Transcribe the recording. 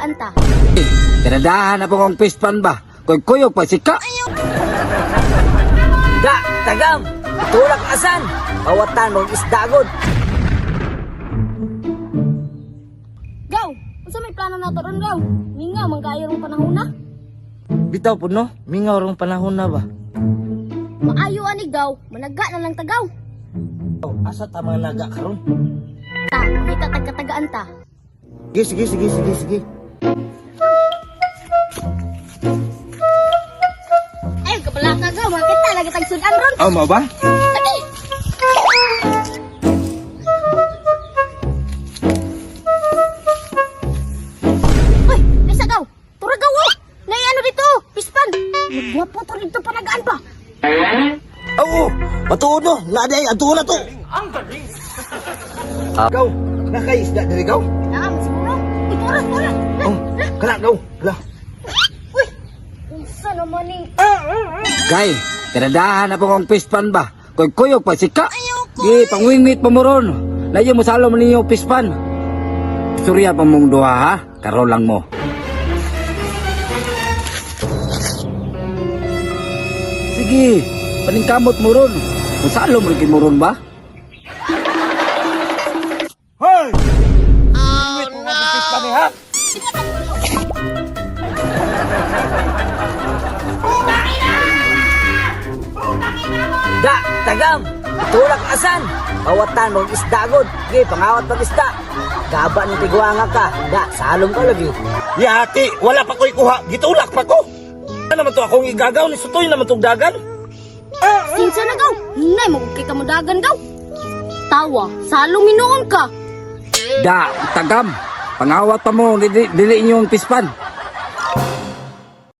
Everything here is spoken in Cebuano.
katagaan ta. Tinadahan na po kong pispan ba? Kuy kuyog pa sika. Da, tagam. Tulak asan. Pawatan mong isda gud. Gaw, unsa may plano nato ron gaw? Mingaw man kaayo rong panahon na. Bitaw po no, mingaw rong panahon na ba? Maayo ani gaw, managa na lang tagaw. Oh, asa ta mga naga karon? Ta, mangita tag katagaan ta. Sige, sige, sige, sige, sige. Ay, kabalaka gaw, makita lagi tag sudan ron. Oh, mo ba? Lagi. Uy, nasa gaw. Tura gaw oh. Nay ano dito? Pispan. Gwapo to dito panagaan pa. Oo, matuod no, na di ay adto na to. Ang galing. Gaw, nakay isda diri gaw. Naa man siguro. Uy, tura, tura. Oh, kana gaw. Hala. Uy, unsa naman ni? Gay, tinadahan na po kong pispan ba? Kuy kuyog pa sika. Di, pangwingwit pa mo ron. Layo mo salo mo ninyo pispan. Surya pa mong duha ha? Karon lang mo. Sige, paningkamot mo ron. Musalo mo rin mo ron ba? Hoy! Oh, no! Pispan ni ha. Da, tagam. Tulak asan. Pawatan mong isda gud. Sige, pangawat pag isda. Gaba ng tiguanga ka. Da, salom ka lagi. Yati, wala pa ko'y kuha, gitulak pa ko. Ano naman to akong igagaw ni sutoy naman tong dagan? Sinsa na gaw. Hinay mo kay kamudagan gaw. Tawa, salo minuon ka. Da, tagam. Pangawat pa mo, dili, dili inyong pispan.